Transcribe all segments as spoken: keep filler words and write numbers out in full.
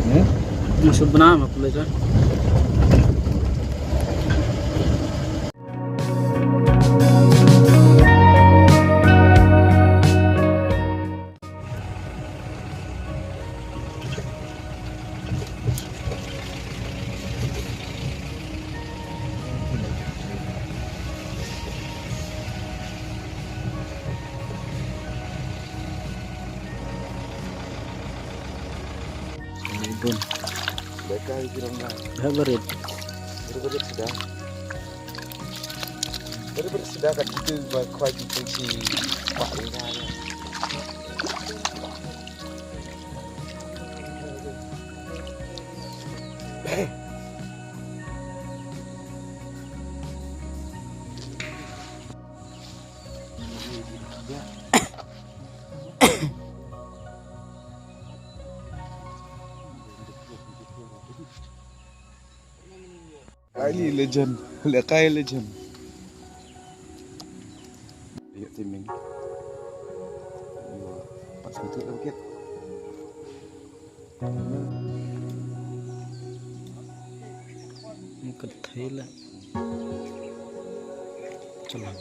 Hmm? Masuk benar apa boleh kan? Bun. Beka ki rong ba. Dah berit. Berit berit sudah. Berit berit sudah kat situ ba khwai ki pun si pak ringa. Kylie legend, le kai legend. Ayo timing. Ayo, pas gitu dong kit. Ka thei la. Chalang.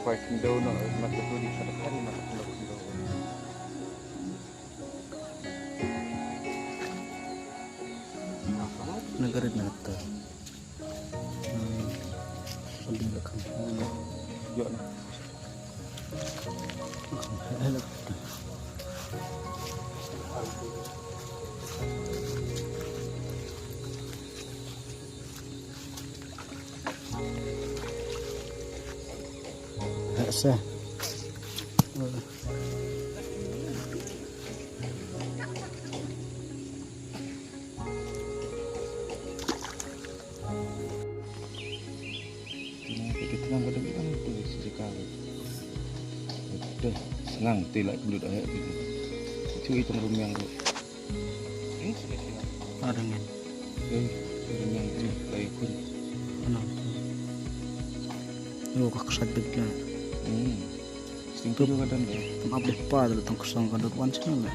Khwai khyndew noh, mat ka tu di khadar khari mat khyndew khyndew. Na ka rit na ta. Hmm. Pali la kham. Ïoh na. Sa. Kine ki tnam ka dang tang tu si jaka. Te snang te la kundut ahe tu. Chu i tong rumiang tu. Ada ngin. Eh, rumiang tu lai kun. Ano. Yo ka ksat bit la. Hmm. Sting kilo ka don de. Tam ap de pa da tang ksang ka dot wan sing la.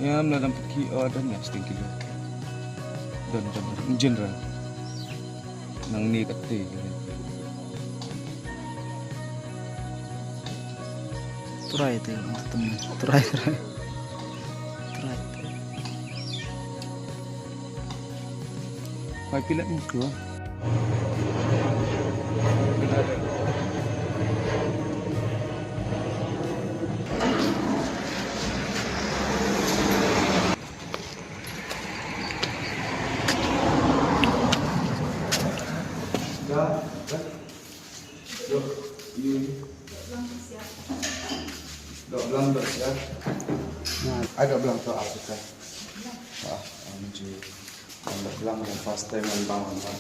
Ya, mla dam ki o don ya sting kilo. Don don don. In general. Nang ni ka te. Try te, try, try. Try. Why pilih muka? Dah, dah. Dok, i. Dok blang dok ya. Ai dok blang to apa ka? Ah, anji. Dok blang yang first time yang bang bang.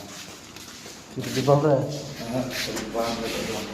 Kita di bawah dah. Ah, di bawah dok blang.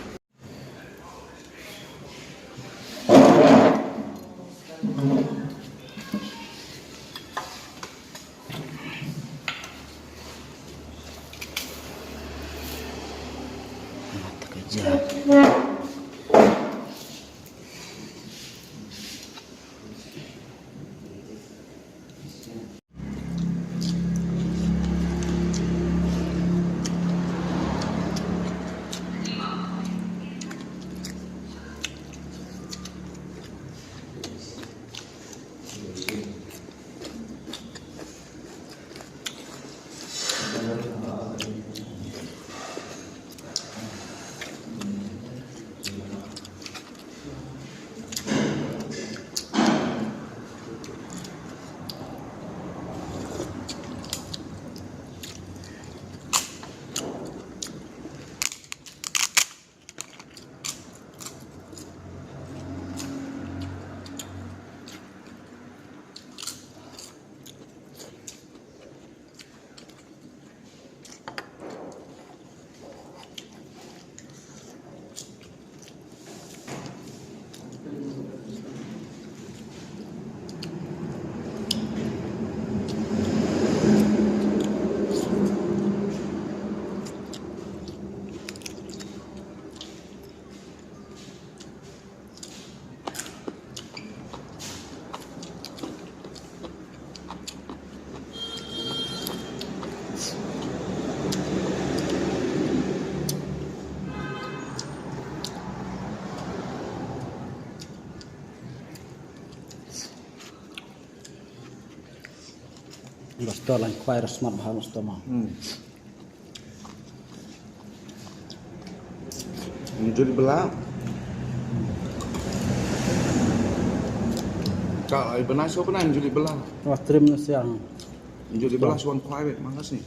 Basta lang kwai rasmat bahar basta ma. Hmm. Juli bela. Ka ai bena so bena juli bela. Wah, trim na siang. Juli bela suan kwai bet, makasih.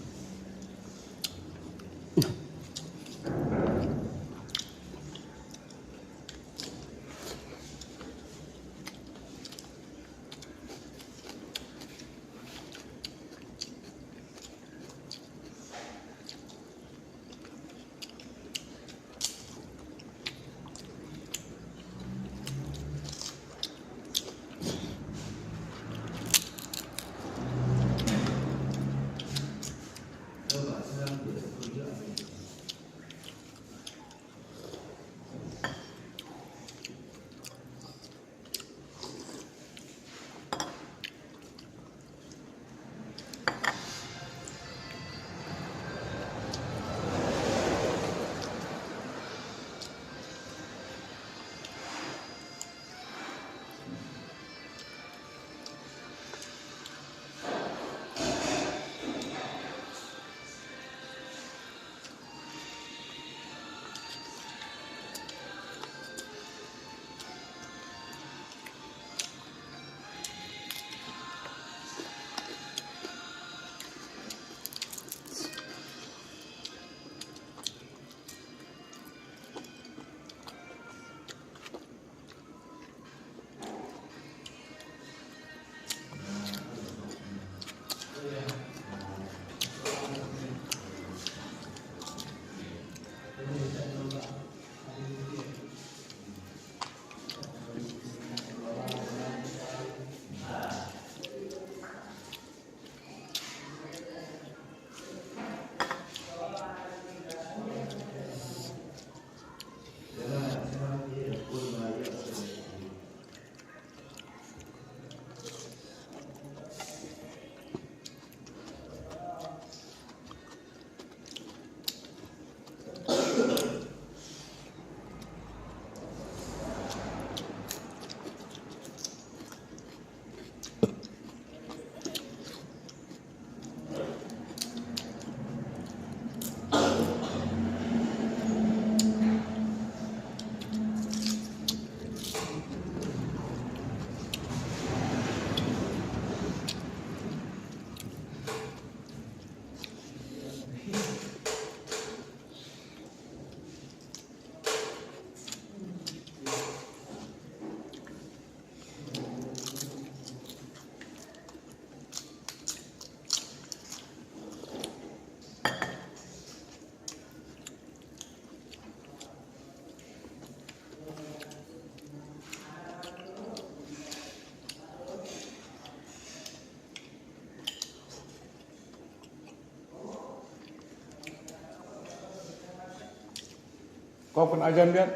Kau pun ajan biar.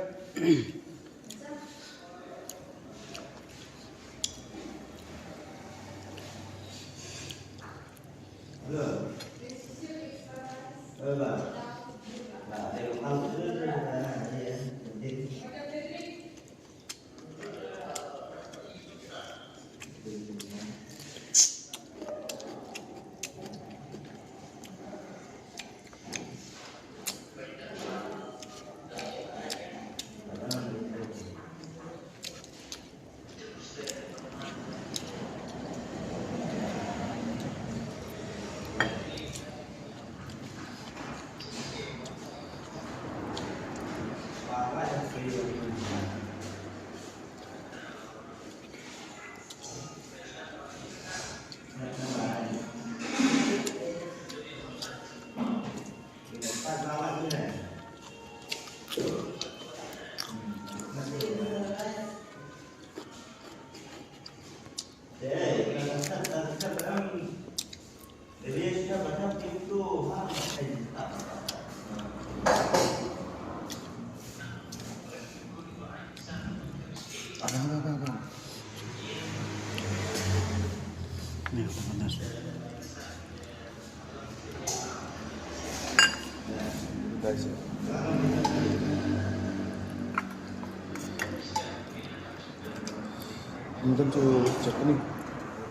Ini tentu chutney.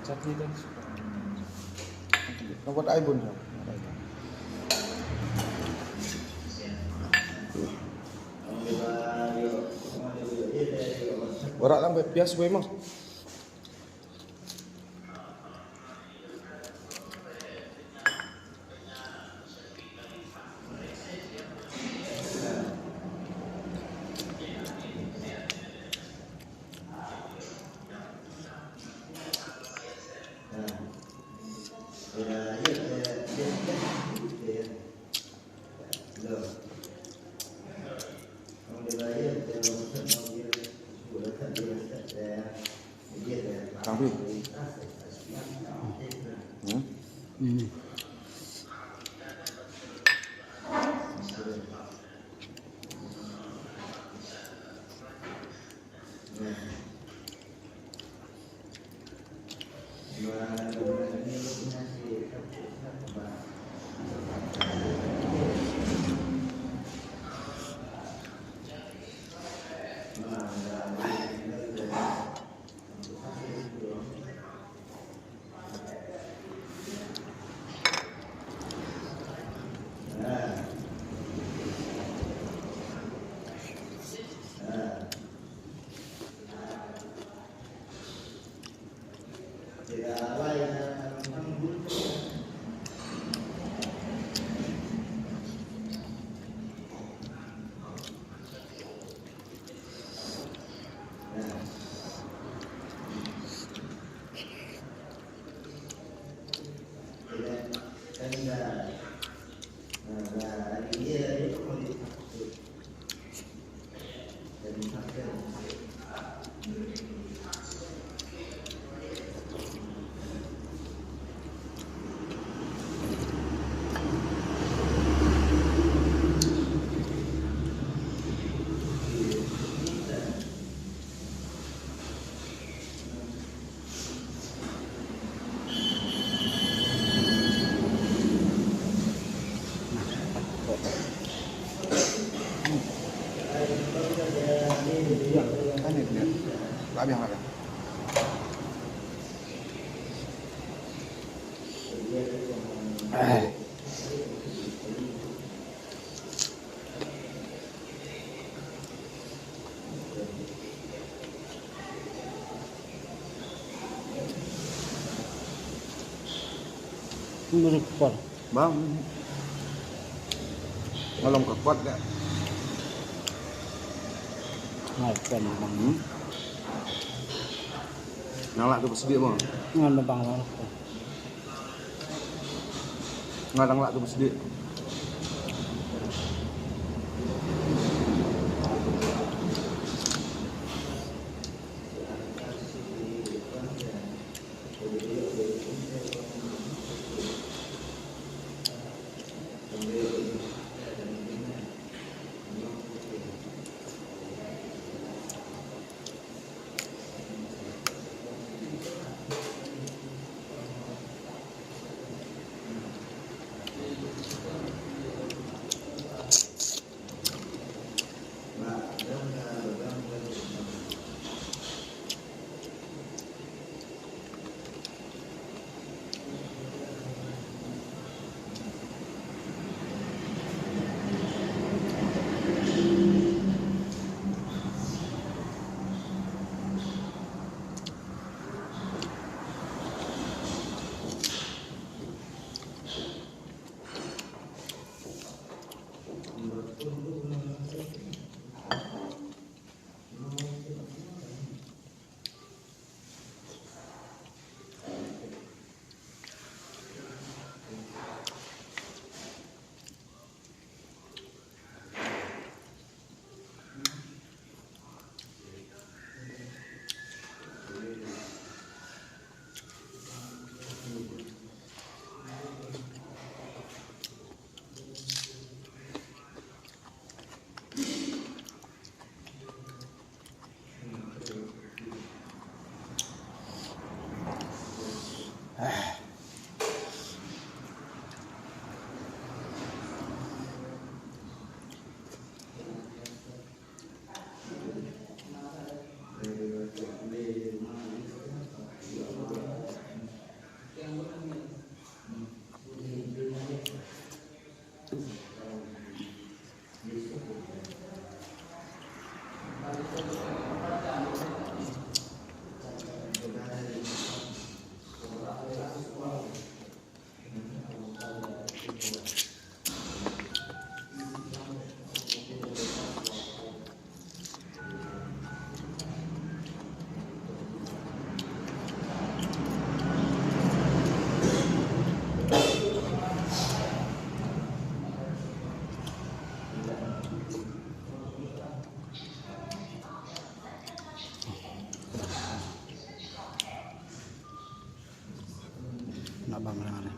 Chutney tentu. Nampak ai bun. Warak lang pias gue emang. Kang Pi. Hmm? Hmm. Bang. Ngalom ka kot ka. Ngalom bang. Hmm. Nang lah tu pasti dia bang. Ngalom bang lah. Nga dang lah tu pasti. Bam rang rang.